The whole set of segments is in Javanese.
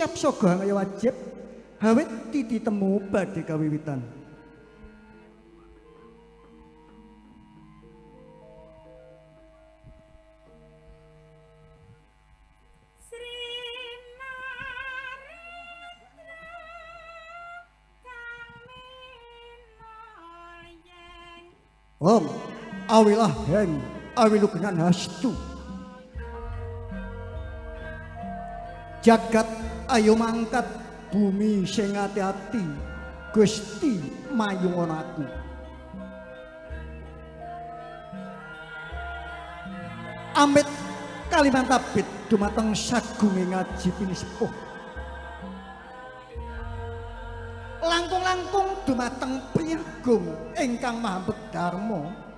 Siap soga kaya wajib hawit titi temu badhe kawiwitan. Om awilah hem awilugenan hastu jagat ayo mangkat bumi sing ati-ati Gusti mayung ana aku. Amit kalimantabit dumateng sagunge ngaji pinisepuh, langkung-langkung dumateng priyagung ingkang maha dharma.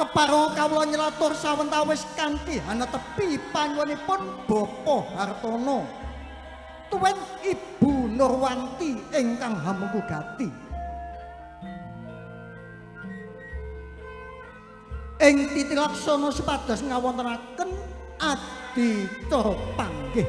Keparo kawula nyelatur sawentawis kanthi hanetepi panyuwunipun Bapak Hartono tuwin Ibu Nurwanti ingkang hamengku gati. Ing titi laksana supados ngawontenaken adicara panggih.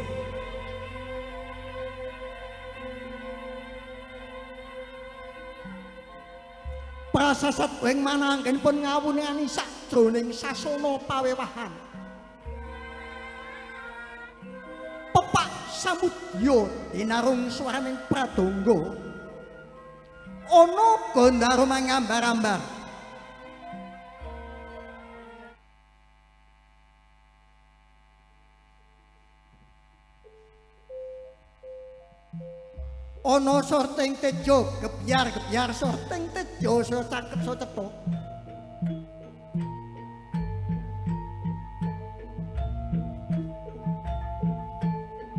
Prasasat ing mananggenipun ngawunani sajroning sasana pawewahan. Pepak samudya dinarung swaraning pradonga. Ana gandharwa mangambar-ambar. Ana sorting tejo gebyar-gebyar sorting tejo saya cakep saya cetha.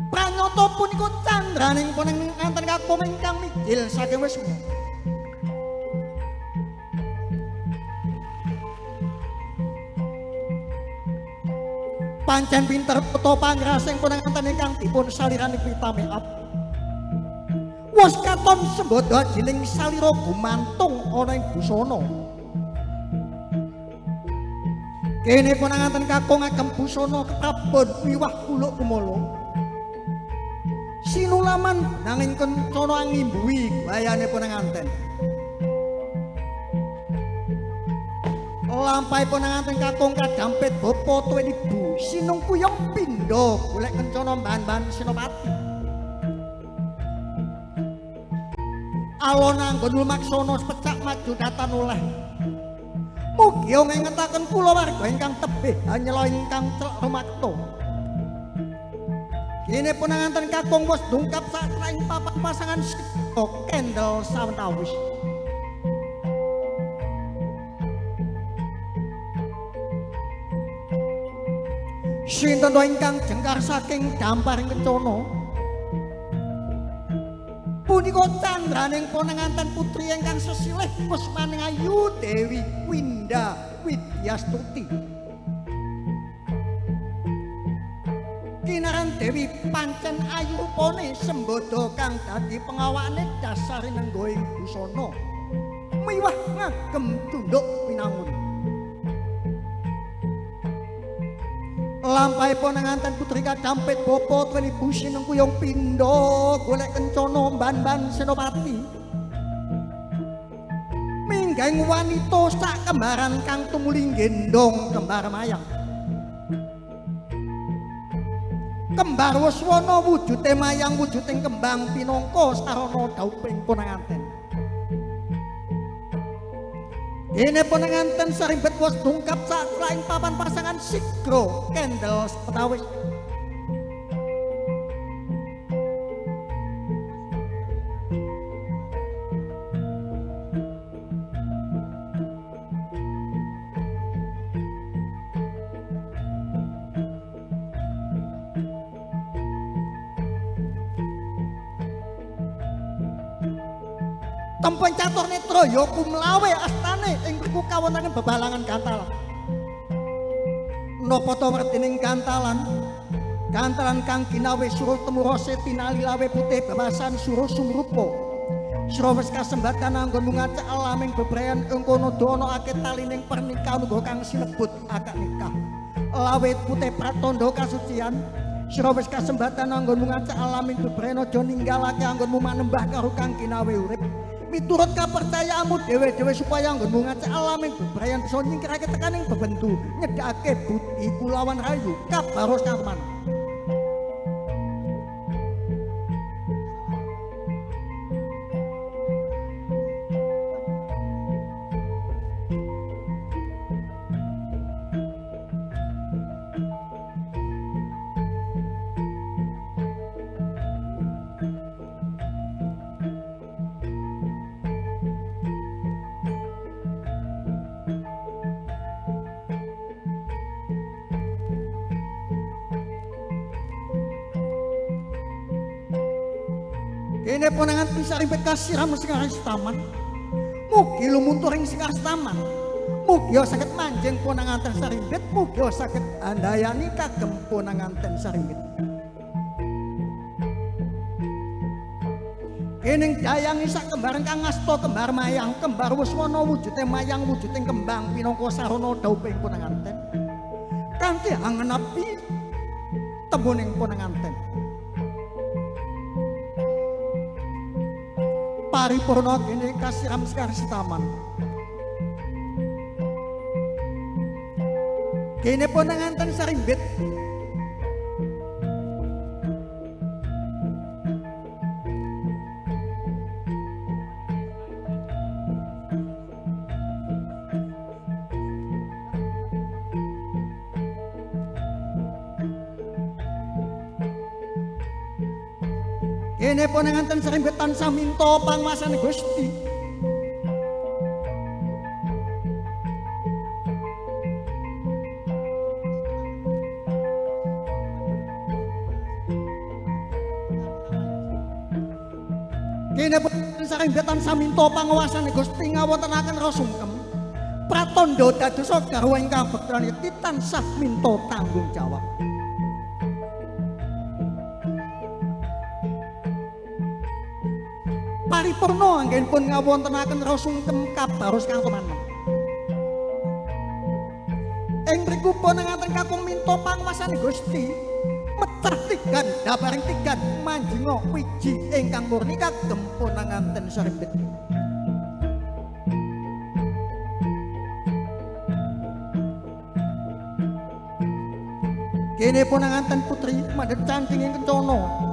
Pranyata punika candraning panganten kakung ingkang mijil saking wisma. Pancen pinter peta pangrasing panganten ingkang dipun salirani pitame ap. Wos katon sembodo ajining salira gumantung ana ing busana. Kene pananganten kakung agem busana keprabon wiwah kuluk kumala. Sinulaman nanging kencana ngimbuhi bayane pananganten. Lampahe pananganten kakung kadampit bapa tuwin ibu sinungkuyung pindha golek kencana mban-mban Senopati. Alon anggon lumaksana pecak maju datan oleh. Mugi ngengetaken kulawarga ingkang tebih hanyela ingkang celak rumakta. Kene pananganten kakung wis dungkap satraing papan pasangan sida kendel sawetawis. Sinten ingkang jengkar saking damparing kencana? Punika candraning pananganten putri ingkang sesilih kusmaning ayu Dewi Winda Widyastuti. Kinaran Dewi pancen ayu rupane sembodo kang dadi pengawakane dasare nenggoing busana miwah ngagem tunduk pinangun. Lampahe pananganten putri kadampit bapa tuwin ibu sinengkuyung pindha golek kencana mban-mban Senopati. Minggahing wanita sak kembaran kang tumuli nggendhong kembar mayang. Kembar wuswana wujute mayang wujuding kembang pinangka sarana dhauping pananganten. Dene pananganten sarimbet wis dungkap sakraing papan pasangan sigra kendel sepetawis. Tempen catur netra ya kumlawe astane ing mriku kawontenan bebalangan gantalan. Napa ta wertining gantalan? Gantalan kang ginawe suruh temurose tinali lawe putih babasan suruh sumrupa. Sira wis kasembatan anggonmu ngacak alaming bebrayan ing kono do ana akeh talining pernikahan uga kang sinebut akad nikah. Lawit putih pratandha kasucian. Sira wis kasembatan anggonmu ngacak alaming bebrayan aja ninggalake anggonmu manembah karo kang ginawe urip. Miturut kapercayaanmu dhewe-dhewe supaya anggonmu ngacak alaming bebrayan bisa nyingkirake tekaning bebendu, nyedhakake budi kulawan rayu kabaros kateman. Kene ponangan pisarimpit kasiram sing taman. Mugi lumuntur ing sing taman. Mugi saged manjing ponanganten sarimpit, mugi saged andayani kagem ponanganten sarimpit. Kening dayangi sak kembar kang ngasta kembar mayang, kembar wuswana wujude mayang wujuding kembang pinangka sarana dhauping ponanganten. Kanthi angenepi tembuning ponanganten. Paripurna kene kasiram sekar setaman. Kene ponanganten sarimbit. Kene ponanganten sarimbit tansah minta panguasane Gusti. Kene ponanganten sarimbit tansah minta panguasane Gusti ngawontenaken rasungkem. Pratandha dadosa garwa ingkang bektan tansah minta tanggung jawab. Paripurna anggenipun ngawontenaken rasungkem kabaros kang tumanem. Ing mriku ponanganten kakung minta panguasane Gusti mecah tigan dabaring tigan manjinga wiji ingkang murni kagem ponanganten sarimbit. Kene ponanganten putri madhep canting ing kencana.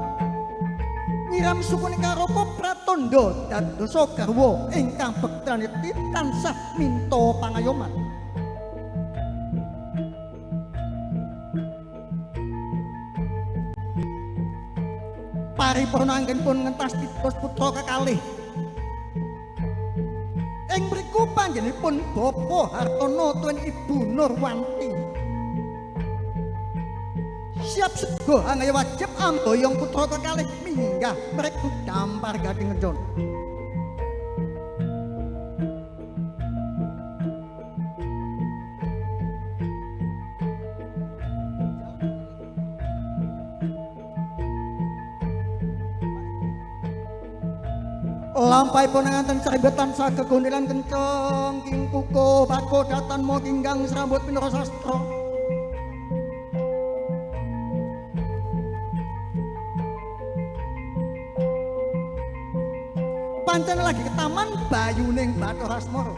Nyiram sukune karoko pratandha dadosa garwa ingkang bektaniti tansah minta pangayoman. Paripurna anggenipun ngentas pitulas putra kekalih. Ing mriku panjenenganipun Bapak Hartono tuwin Ibu Nurwanti. Siap sego angaya wajib amboyong putra kekalih minggah mriku dampar gading kencana. Lampahipun nganten sarimbit tansah gegondelan kenceng king kuko bako datan mo ginggang serambut pinara sastra. Pancen lagi ke taman bayuning Bathara Asmara.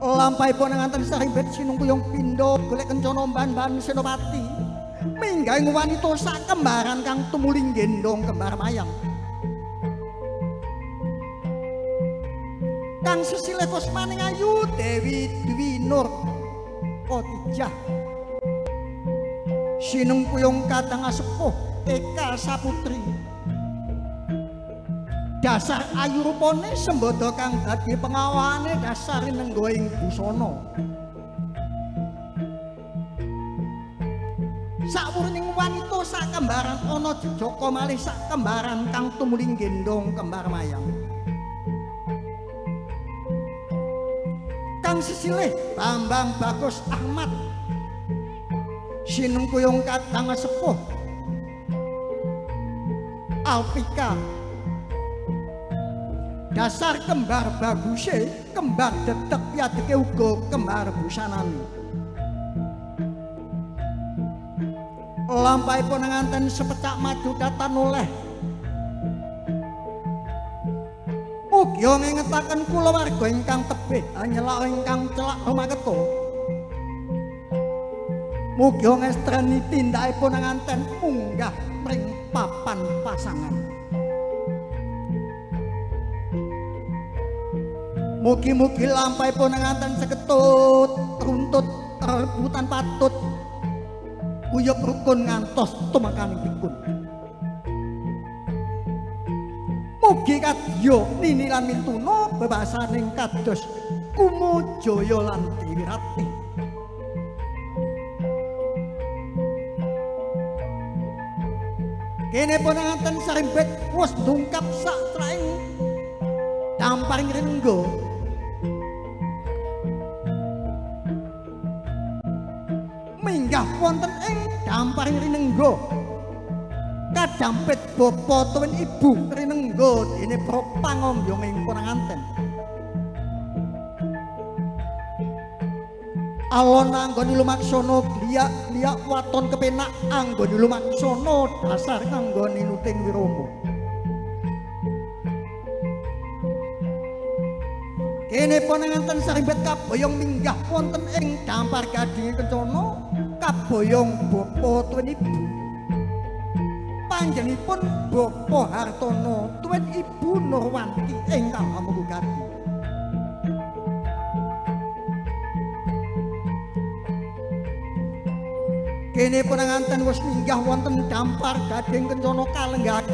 Lampahipun nganten sarimbit sinungkuyung pindha golek kencana mban-mban senopati. Minggahing wanita sak kembaran kang tumuli gendhong kembar mayang. Kang sesilih kusmaning ayu Dewi Dwi Nur Khotijah. Sinungkuyung kadang asepuh Eka Saputri. Dasar ayu rupane sembada kang dadi pengawane dasar nenggo ing busana. Sawurning wanita sak kembaran ana jejaka malih sak kembaran kang tumuli gendhong kembar mayang. Kang sesilih Bambang Bagus Ahmad. Sinungkuyung kadang sepuh Alfika. Dasar kembar baguse, kembar dedek piadeke uga kembar busanane. Lampahipun nganten sepecak maju datan oleh. Mugi ngingetaken kulawarga ingkang tebih nyelak ingkang celak rumaketa. Mugi ngestreni tindakipun nganten munggah pring papan pasangan. Mugi-mugi lampahipun nganten seketut runtut rebutan patut guyub rukun ngantos tumekaning pikun. Mugi kadya nini lan mintuna bebasaning kados Kumujaya lan Dewi Ratih. Kene pun nganten sarimbit wis ndungkap sak traing damparing rengga. Minggah wonten ing damparing rinengga. Kadampit bapa tuwin ibu rinengga dene para pangombyong ing penganten. Alon anggone lumaksana gliyak-gliyak waton kepenak anggone lumaksana dasar anggone nuting wirama. Kene pun nganten sarimbit kaboyong minggah wonten ing dampar gading kencana kaboyong bapa tuwin ibu. Panjenenganipun Bapa Hartono tuwin Ibu Nurwanti ingkang amunggu gati. Kene pun nganten wis minggah wonten dampar gading kencana kalenggahan.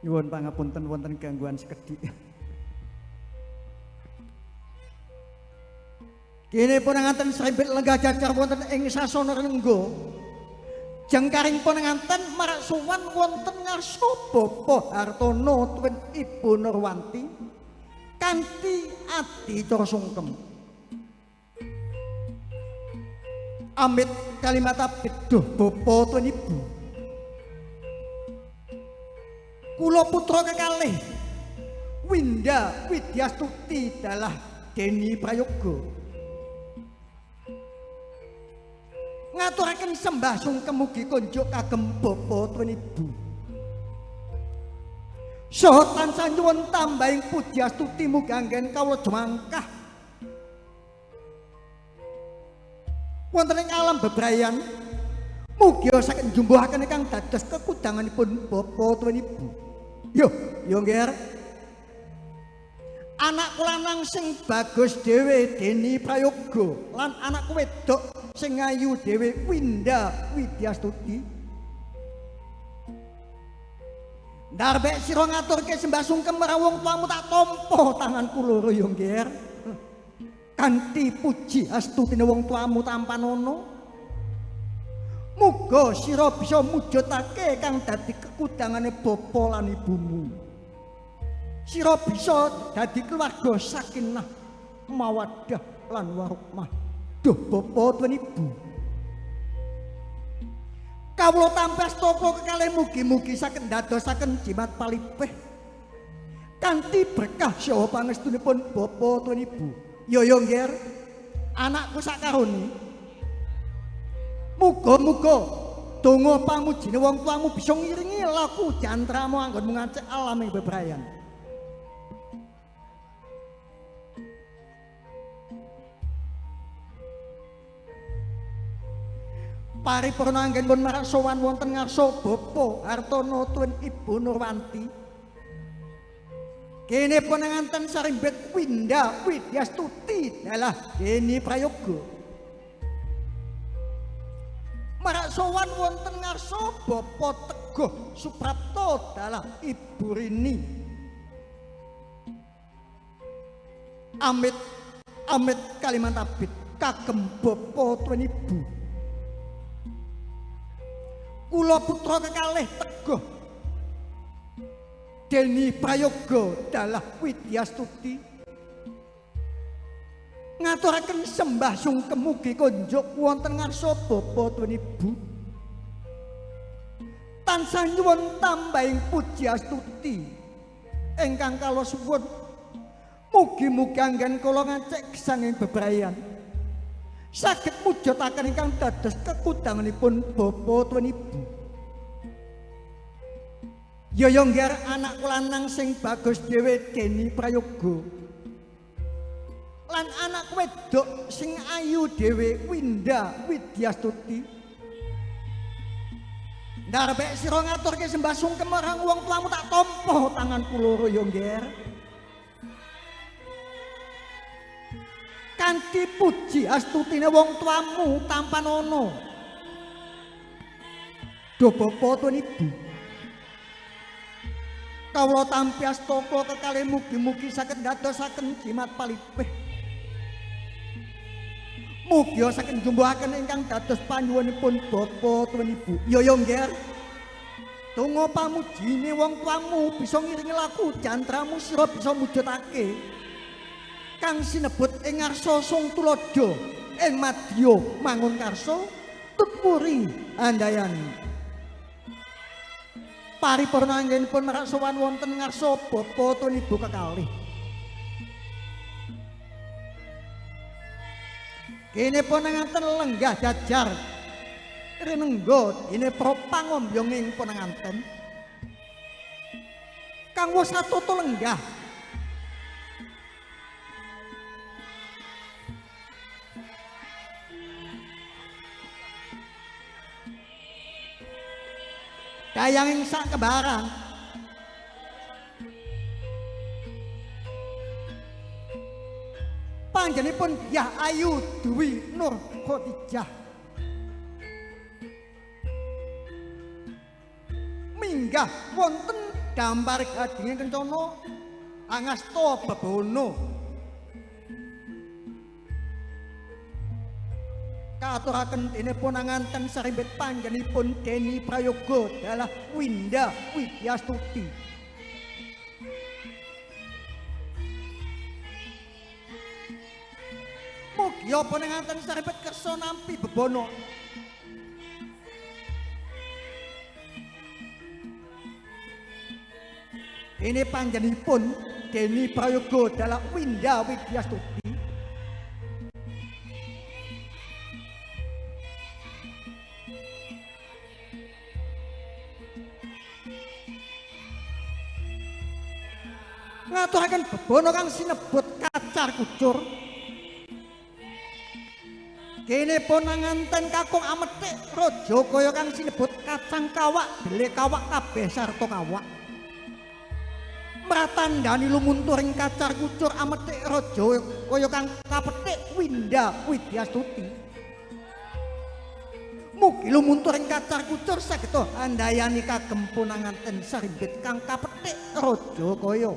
Nyuwun pangapunten wonten gangguan sekedhik. Kene pun nganten srimbit lenggah jajar wonten ing sasana rengga. Jengkaring pun nganten marak sowan wonten ngarsa Bapa Hartono tuwin Ibu Nurwanti kanthi adicara sungkem. Amit kalimat beduh bapa tuwin ibu. Kula putra kekalih Winda Widyastuti dalah Deni Prayoga ngaturaken sembah sungkem mugi kunjuk kagem bapa tuwin ibu. Saha tansah nyuwun tambahing pujastuti mugi anggen kawula jemangkah wonten ing alam bebrayan mugi saged njumbuhaken ingkang dados kekudanganipun bapa tuwin ibu. Yo, yo ngger. Anakku lanang sing bagus dhewe Deni Prayoga lan anakku wedok sing ayu dhewe Winda Widyastuti. Ndarbek sira ngaturke sembah sungkem marang wong tuamu tak tampa tanganku loro ya, Ngger. Kanthi puji astutine wong tuamu tampanono. Muga sira bisa mujudake kang dadi kekudangane bapa lan ibumu. Sira bisa dadi keluarga sakinah, mawaddah lan warahmah. Duh bapa tuwin ibu. Kawula tampi asta kula kekalih mugi-mugi saged ndadosaken jimat palipih kanthi berkah saha pangestunipun bapa tuwin ibu. Ya ya, Ngger. Anakku sakarone. Muga-muga donga pamujine wong tuamu bisa ngiringi laku jantramu anggonmu ngacek alam ing bebrayan. Paripurna anggenipun marak sowan wonten ngarsa Bapa Hartono tuwin Ibu Nurwanti. Kene ponanganten sarimbit Winda Widyastuti dalah Deni Prayoga. Marak sowan wonten ngarsa Bapa Teguh Suprapto dalah Ibu Rini. Amit amit Kalimantabit kagem bapa tuwin ibu. Kula putra kekalih Teguh Deni Prayoga dalah Widyastuti ngaturaken sembah sungkem mugi konjuk wonten ngarsa bapa tuwin ibu. Tansah nyuwun tambahing puji astuti ingkang kala suwun. Mugi-mugi anggen kula ngacek gesanging bebrayan saged mujudaken ingkang dados kekudanganipun bapa tuwin ibu. Ya ya, Ngger, anakku lanang sing bagus dhewe Deni Prayoga lan anak wedok sing ayu dhewe Winda Widyastuti. Ndarbek sira ngaturke sembah sungkem marang wong tuamu tak tampa tanganku loro ya, Ngger. Kanthi puji astutine wong tuamu tampanono. Duh bapa tuwin ibu. Kawula tampi asta kula kekalih mugi-mugi saged ndadosaken jimat palipih. Mugi saged njumbuhaken ingkang dados panyuwunipun bapa tuwin ibu. Ya ya, Ngger. Donga pamujine wong tuamu bisa ngiringi laku jantramu sira bisa mujudake kang sinebut ing ngarsa Sung Tuladha ing madya mangun karsa tut wuri handayani. Paripurna anggenipun marak sowan wonten ngarsa bapa tuwin ibu kekalih. Kene ponanganten lenggah jajar rinengga dene para pangombyong ponanganten kang wis katata lenggah. Dayang ing sak kebarang panjenenganipun Dyah Ayu Dwi Nur Khotijah minggah wonten dampar gadinge kencana angasta bebana. Katuraken dene ponanganten sarimbit panjenenganipun Deni Prayoga dalah Winda Widyastuti. Mugi ponanganten sarimbit kersa nampi bebana. Dene panjenenganipun Deni Prayoga dalah Winda Widyastuti. Ngaturaken bebana kang sinebut kacar kucur. Kene ponanganten kakung amethik raja kaya kang sinebut kacang kawak dele kawak kabeh sarta kawak. Mratandani lumunturing kacar kucur amethik raja kaya kang kapethik Winda Widyastuti. Mugi lumuntur ing kacar kucur saged handayani kagem punanganten sarimbit kang kapethik raja kaya.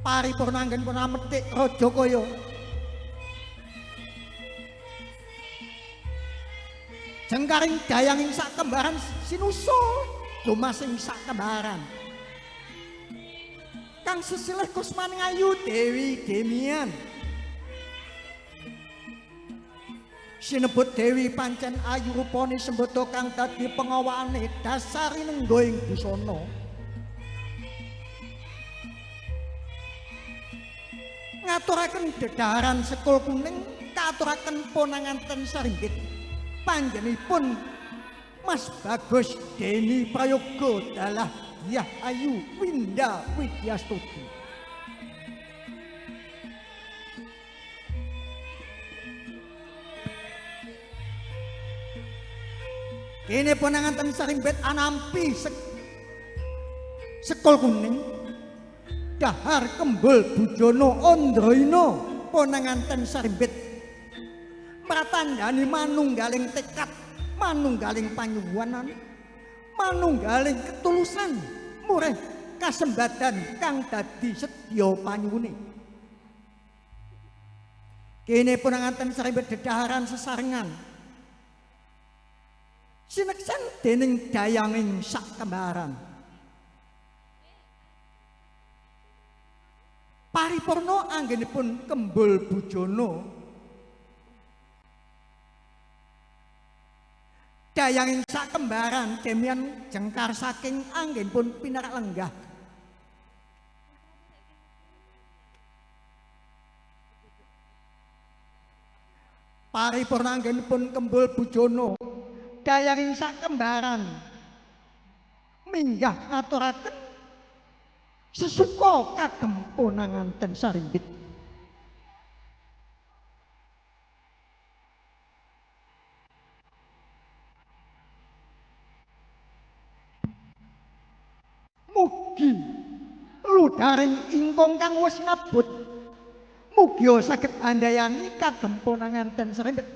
Paripurna anggen pun amethik raja kaya. Jengkaring dayanging sak kembaran sinusul dumasing sak kembaran. Kang sesilih kusmaning ayu Dewi Demian. Sinebut Dewi pancen ayu rupane sembada kang dadi pengawane dasari nenggo ing busana. Ngaturaken dedhaharan sekul kuning, katuraken ponanganten sarimbit. Panjenipun Mas Bagus Deni Prayoga dalah Dyah Ayu Winda Widyastuti. Kene ponanganten sarimbit anampi sekul kuning, dahar kembul bujono andraina ponanganten sarimbit. Pratandhani manunggaling tekad, manunggaling panyuwunan, manunggaling ketulusan murih kasembadan kang dadi sedya panyuwune. Kene ponanganten sarimbit dedaharan sesarengan sineksan dening dayanging sak kembaran. Paripurna anggenipun kembul bujono dayanging sak kembaran demian jengkar saking anggenipun pinarak lenggah. Paripurna anggenipun kembul bujono dayanging sak kembaran minggah ngaturaken sesuka kagem ponanganten sarimbit. Mugi ludaring ingkung kang wis ngabut mugi saged handayani kagem ponanganten sarimbit.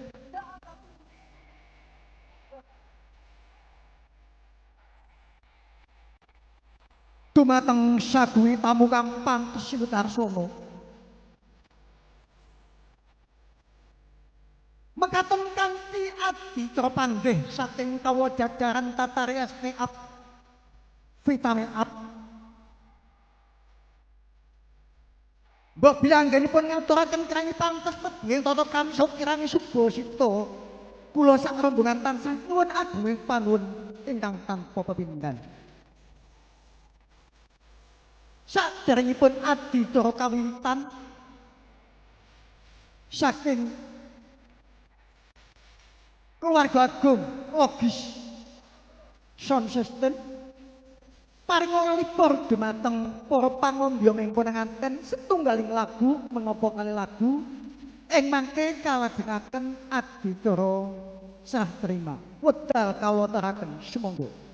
Dumateng saguhe tamu kang pantes sinutarsana. Mekaten kanthi adicara panggih saking kawa jajaran Tatari ST Ab Vitamin Ab. Mbok bilih anggenipun ngaturaken kirangi pantes medhing tata kamsa kirangi subasita. Kula sak rombongan tansah nyuwun agunging panuwun ingkang tanpa pepindhan. Saderengipun adicara kawiwitan saking keluarga agung logis sound system paring lipur dumateng para pangondya ing ponanganten setunggaling lagu menapa kalih lagu ing mangke kalajengaken adicara serah terima. Wekdal kawula aturaken sumangga.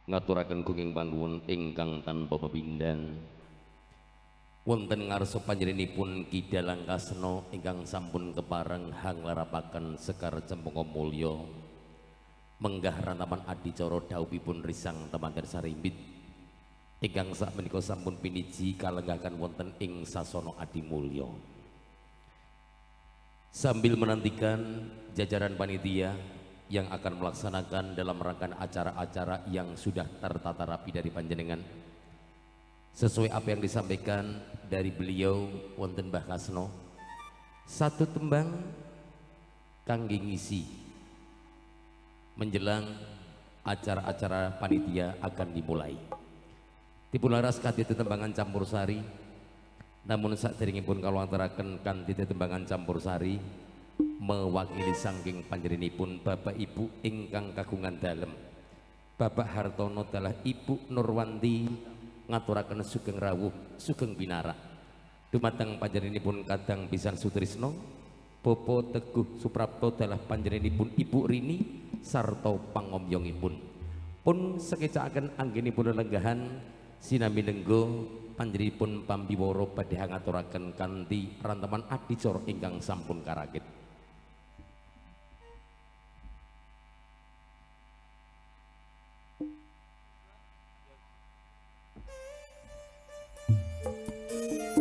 Ngaturaken gunging panuwun ingkang tanpa pepindhan wonten ngarsa panjenenganipun Ki Dalang Kasno ingkang sampun kepareng hanglarapaken Sekar Cempaka Mulya menggah rantaman adicara dhawuhipun risang temanten sarimbit ingkang sakmenika sampun piniji kalenggahaken wonten ing sasana adimulya. Sambil menantikan jajaran panitia yang akan melaksanakan dalam rangkaian acara-acara yang sudah tertata rapi dari panjenengan, sesuai apa yang disampaikan dari beliau wonten Mbah Kasno, satu tembang kangge ngisi menjelang acara-acara panitia akan dimulai. Dipun laras kanthi tetembangan campur sari, namun saderengipun kawantaraken kanthi tetembangan campur sari mewakili saking panjenenganipun Bapak Ibu ingkang kagungan dalem Bapak Hartono dalah Ibu Nurwanti ngaturaken sugeng rawuh sugeng pinarak dumateng panjenenganipun Kadang Pisan Sutrisno, Bapak Teguh Suprapto dalah panjenenganipun Ibu Rini sarta pangomyongipun. Pun sekecakaken anggenipun lelenggahan sinambi lenggo panjenenganipun pambiwara badhe ngaturaken kanthi ranteman adicara ingkang sampun karakit.